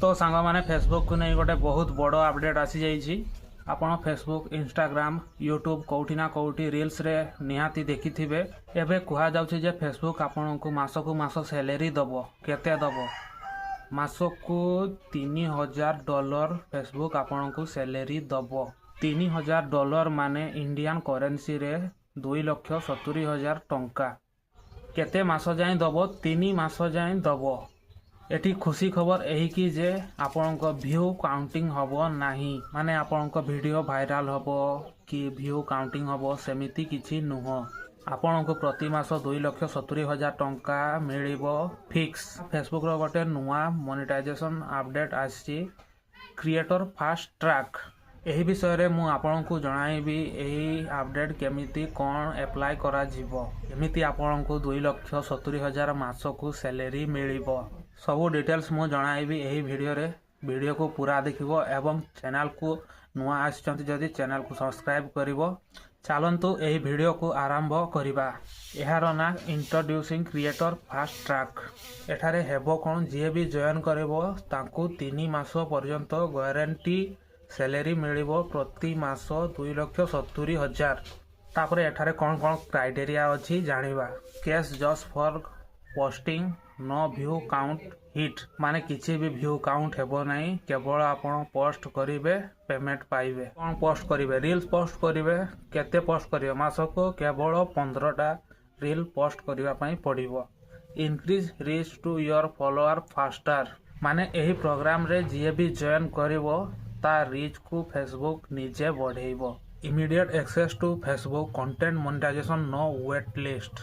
ତ ସାଙ୍ଗମାନେ, ଫେସବୁକକୁ ନେଇ ଗୋଟେ ବହୁତ ବଡ଼ ଅପଡେଟ୍ ଆସିଯାଇଛି। ଆପଣ ଫେସବୁକ୍, ଇନଷ୍ଟାଗ୍ରାମ, ୟୁଟ୍ୟୁବ୍ କେଉଁଠି ନା କେଉଁଠି ରିଲ୍ସରେ ନିହାତି ଦେଖିଥିବେ। ଏବେ କୁହାଯାଉଛି ଯେ ଫେସବୁକ୍ ଆପଣଙ୍କୁ ମାସକୁ ମାସ ସ୍ୟାଲେରୀ ଦେବ। କେତେ ଦେବ? ମାସକୁ $3000 ଫେସବୁକ୍ ଆପଣଙ୍କୁ ସ୍ୟାଲେରୀ ଦେବ। $3000 ମାନେ ଇଣ୍ଡିଆନ୍ କରେନ୍ସିରେ 2,70,000 ଟଙ୍କା। କେତେ ମାସ ଯାଏଁ ଦେବ? 3 ମାସ ଯାଏଁ ଦେବ। ଏଠି ଖୁସି ଖବର ଏହିକି ଯେ ଆପଣଙ୍କ ଭ୍ୟୁ କାଉଣ୍ଟିଂ ହେବ ନାହିଁ। ମାନେ ଆପଣଙ୍କ ଭିଡ଼ିଓ ଭାଇରାଲ ହେବ କି ଭ୍ୟୁ କାଉଣ୍ଟିଂ ହେବ, ସେମିତି କିଛି ନୁହଁ। ଆପଣଙ୍କୁ ପ୍ରତି ମାସ 2,70,000 ଟଙ୍କା ମିଳିବ ଫିକ୍ସ। ଫେସବୁକ୍ର ଗୋଟେ ନୂଆ ମନିଟାଇଜେସନ୍ ଅପଡେଟ୍ ଆସିଛି, କ୍ରିଏଟର ଫାଷ୍ଟ ଟ୍ରାକ୍। ଏହି ବିଷୟରେ ମୁଁ ଆପଣଙ୍କୁ ଜଣାଇବି, ଏହି ଅପଡେଟ୍ କେମିତି କ'ଣ ଆପ୍ଲାଏ କରାଯିବ, କେମିତି ଆପଣଙ୍କୁ 2,70,000 ମାସକୁ ସ୍ୟାଲେରୀ ମିଳିବ, ସବୁ ଡିଟେଲ୍ସ ମୁଁ ଜଣାଇବି ଏହି ଭିଡ଼ିଓରେ। ଭିଡ଼ିଓକୁ ପୁରା ଦେଖିବ ଏବଂ ଚ୍ୟାନେଲକୁ ନୂଆ ଆସିଛନ୍ତି ଯଦି ଚ୍ୟାନେଲକୁ ସବସ୍କ୍ରାଇବ୍ କରିବ। ଚାଲନ୍ତୁ, ଏହି ଭିଡ଼ିଓକୁ ଆରମ୍ଭ କରିବା। ଏହାର ନାଁ ଇଣ୍ଟ୍ରୋଡ୍ୟୁସିଂ କ୍ରିଏଟର ଫାଷ୍ଟ ଟ୍ରାକ୍। ଏଠାରେ ହେବ କ'ଣ? ଯିଏ ବି ଜଏନ୍ କରିବ, ତାଙ୍କୁ 3 ମାସ ପର୍ଯ୍ୟନ୍ତ ଗ୍ୟାରେଣ୍ଟି ସ୍ୟାଲେରୀ ମିଳିବ, ପ୍ରତି ମାସ 2,70,000। ତାପରେ ଏଠାରେ କ'ଣ କ'ଣ କ୍ରାଇଟେରିଆ ଅଛି ଜାଣିବା। Cash just for posting, no view count hit। ମାନେ କିଛି ବି ଭ୍ୟୁ କାଉଣ୍ଟ ହେବ ନାହିଁ, କେବଳ ଆପଣ ପୋଷ୍ଟ କରିବେ, ପେମେଣ୍ଟ ପାଇବେ। କ'ଣ ପୋଷ୍ଟ କରିବେ? ରିଲ୍ସ ପୋଷ୍ଟ କରିବେ। କେତେ ପୋଷ୍ଟ କରିବେ? ମାସକୁ କେବଳ 15ଟା ରିଲ୍ ପୋଷ୍ଟ କରିବା ପାଇଁ ପଡ଼ିବ। Increase reach to your follower faster। ମାନେ ଏହି ପ୍ରୋଗ୍ରାମରେ ଯିଏ ବି ଜଏନ୍ କରିବ, ତା ରିଚ୍କୁ ଫେସବୁକ୍ ନିଜେ ବଢ଼େଇବ। Immediate access to Facebook content monetization, no wait list।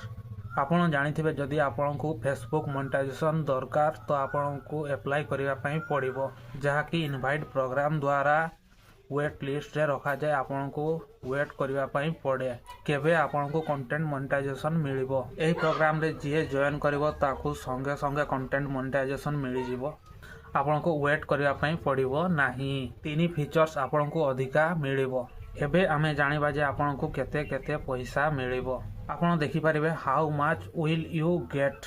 ଆପଣ ଜାଣିଥିବେ, ଯଦି ଆପଣଙ୍କୁ ଫେସବୁକ୍ ମନିଟାଇଜେସନ୍ ଦରକାର ତ ଆପଣଙ୍କୁ ଆପ୍ଲାଏ କରିବା ପାଇଁ ପଡ଼ିବ, ଯାହାକି ଇନଭାଇଟ୍ ପ୍ରୋଗ୍ରାମ ଦ୍ୱାରା ୱେଟ୍ ଲିଷ୍ଟରେ ରଖାଯାଏ। ଆପଣଙ୍କୁ ୱେଟ୍ କରିବା ପାଇଁ ପଡ଼େ କେବେ ଆପଣଙ୍କୁ କଣ୍ଟେଣ୍ଟ ମନିଟାଇଜେସନ୍ ମିଳିବ। ଏହି ପ୍ରୋଗ୍ରାମରେ ଯିଏ ଜଏନ୍ କରିବ, ତାକୁ ସଙ୍ଗେ ସଙ୍ଗେ କଣ୍ଟେଣ୍ଟ ମନିଟାଇଜେସନ୍ ମିଳିଯିବ। ଆପଣଙ୍କୁ ୱେଟ୍ କରିବା ପାଇଁ ପଡ଼ିବ ନାହିଁ। ତିନି ଫିଚର୍ସ ଆପଣଙ୍କୁ ଅଧିକା ମିଳିବ। ଏବେ ଆମେ ଜାଣିବା ଯେ ଆପଣଙ୍କୁ କେତେ କେତେ ପଇସା ମିଳିବ। ଆପଣ ଦେଖିପାରିବେ, how much will you get?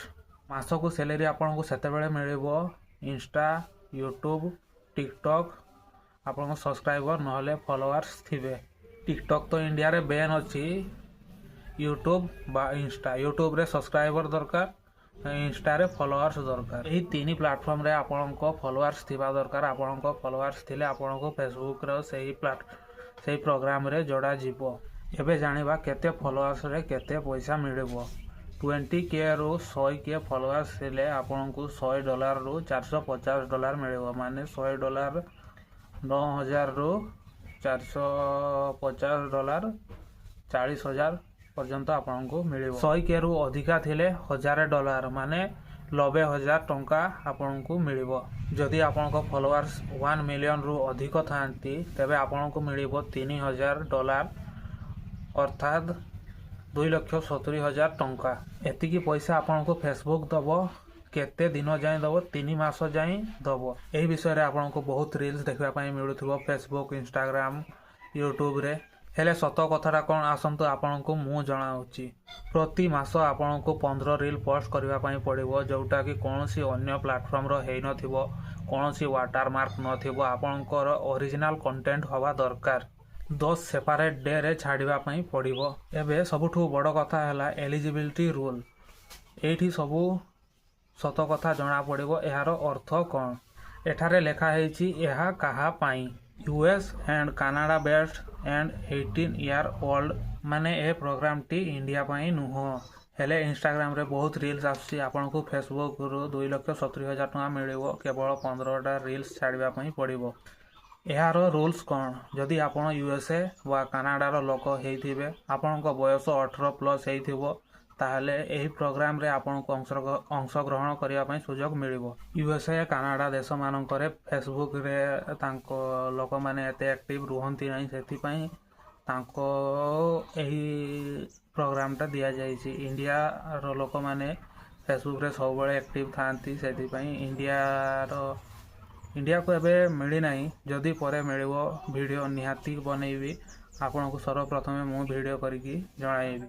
ମାସକୁ ସ୍ୟାଲେରୀ ଆପଣଙ୍କୁ ସେତେବେଳେ ମିଳିବ, ଇନଷ୍ଟା, ୟୁଟ୍ୟୁବ୍, ଟିକଟକ୍ ଆପଣଙ୍କ ସବସ୍କ୍ରାଇବର ନହେଲେ ଫଲୋୱାର୍ସ ଥିବେ। ଟିକଟକ୍ ତ ଇଣ୍ଡିଆରେ ବ୍ୟାନ୍ ଅଛି। ୟୁଟ୍ୟୁବ୍ ବା ଇନଷ୍ଟା, ୟୁଟ୍ୟୁବରେ ସବସ୍କ୍ରାଇବର ଦରକାର, ଇନଷ୍ଟାରେ ଫଲୋୱାର୍ସ ଦରକାର। ଏହି ତିନି ପ୍ଲାଟଫର୍ମରେ ଆପଣଙ୍କ ଫଲୋୱାର୍ସ ଥିବା ଦରକାର। ଆପଣଙ୍କ ଫଲୋୱାର୍ସ ଥିଲେ ଆପଣଙ୍କୁ ଫେସବୁକ୍ର ସେଇ ପ୍ରୋଗ୍ରାମରେ ଯୋଡ଼ାଯିବ। ଏବେ ଜାଣିବା କେତେ ଫଲୋୱାର୍ସରେ କେତେ ପଇସା ମିଳିବ। 20Kରୁ 100K followers ଥିଲେ ଆପଣଙ୍କୁ 100 ଡଲାରରୁ 450 ଡଲାର ମିଳିବ। ମାନେ 100 ଡଲାର 9000ରୁ 450 ଡଲାର 40,000 ପର୍ଯ୍ୟନ୍ତ ଆପଣଙ୍କୁ ମିଳିବ। 100Kରୁ ଅଧିକା ଥିଲେ 1000 ଡଲାର, ମାନେ 90,000 ଟଙ୍କା ଆପଣଙ୍କୁ ମିଳିବ। ଯଦି ଆପଣଙ୍କ ଫଲୋୱାର୍ସ 1 ମିଲିୟନରୁ ଅଧିକ ଥାଆନ୍ତି, ତେବେ ଆପଣଙ୍କୁ ମିଳିବ $3000, ଅର୍ଥାତ୍ 2,70,000 ଟଙ୍କା। ଏତିକି ପଇସା ଆପଣଙ୍କୁ ଫେସବୁକ୍ ଦେବ। କେତେ ଦିନ ଯାଏଁ ଦେବ? 3 ମାସ ଯାଏଁ ଦେବ। ଏହି ବିଷୟରେ ଆପଣଙ୍କୁ ବହୁତ ରିଲ୍ସ ଦେଖିବା ପାଇଁ ମିଳୁଥିବ ଫେସବୁକ୍, ଇନଷ୍ଟାଗ୍ରାମ, ୟୁଟ୍ୟୁବରେ। ହେଲେ ସତ କଥାଟା କ'ଣ, ଆସନ୍ତୁ ଆପଣଙ୍କୁ ମୁଁ ଜଣାଉଛି। ପ୍ରତି ମାସ ଆପଣଙ୍କୁ 15 ରିଲ୍ ପୋଷ୍ଟ କରିବା ପାଇଁ ପଡ଼ିବ, ଯେଉଁଟାକି କୌଣସି ଅନ୍ୟ ପ୍ଲାଟଫର୍ମର ହେଇନଥିବ, କୌଣସି ୱାଟରମାର୍କ ନଥିବ, ଆପଣଙ୍କର ଅରିଜିନାଲ କଣ୍ଟେଣ୍ଟ ହେବା ଦରକାର, 10 ସେପାରେଟ୍ ଡେରେ ଛାଡ଼ିବା ପାଇଁ ପଡ଼ିବ। ଏବେ ସବୁଠୁ ବଡ଼ କଥା ହେଲା ଏଲିଜିବିଲିଟି ରୁଲ୍। ଏଇଠି ସବୁ ସତ କଥା ଜଣାପଡ଼ିବ, ଏହାର ଅର୍ଥ କ'ଣ। ଏଠାରେ ଲେଖା ହେଇଛି, ଏହା କାହା ପାଇଁ? US and Canada based and 18 year old। ମାନେ ଏ ପ୍ରୋଗ୍ରାମଟି ଇଣ୍ଡିଆ ପାଇଁ ନୁହଁ। ହେଲେ ଇନଷ୍ଟାଗ୍ରାମରେ ବହୁତ ରିଲ୍ସ ଆସୁଛି, ଆପଣଙ୍କୁ ଫେସବୁକରୁ 2,70,000 ଟଙ୍କା ମିଳିବ, କେବଳ 15ଟା ରିଲ୍ସ ଛାଡ଼ିବା ପାଇଁ ପଡ଼ିବ। ଏହାର ରୁଲ୍ସ କ'ଣ? ଯଦି ଆପଣ ୟୁଏସ୍ଏ ବା କାନାଡ଼ାର ଲୋକ ହେଇଥିବେ, ଆପଣଙ୍କ ବୟସ 18+ ହେଇଥିବ, ତାହେଲେ ଏହି ପ୍ରୋଗ୍ରାମରେ ଆପଣଙ୍କୁ ଅଂଶଗ୍ରହଣ କରିବା ପାଇଁ ସୁଯୋଗ ମିଳିବ। ୟୁଏସ୍ଏ, କାନାଡ଼ା ଦେଶମାନଙ୍କରେ ଫେସବୁକରେ ତାଙ୍କ ଲୋକମାନେ ଏତେ ଆକ୍ଟିଭ ରୁହନ୍ତି ନାହିଁ, ସେଥିପାଇଁ ତାଙ୍କ ଏହି ପ୍ରୋଗ୍ରାମଟା ଦିଆଯାଇଛି। ଇଣ୍ଡିଆର ଲୋକମାନେ ଫେସବୁକରେ ସବୁବେଳେ ଆକ୍ଟିଭ ଥାଆନ୍ତି, ସେଥିପାଇଁ ଇଣ୍ଡିଆକୁ ଏବେ ମିଳିନାହିଁ। ଯଦି ପରେ ମିଳିବ, ଭିଡ଼ିଓ ନିହାତି ବନେଇବି। ଆପଣଙ୍କୁ ସର୍ବପ୍ରଥମେ ମୁଁ ଭିଡ଼ିଓ କରିକି ଜଣାଇବି।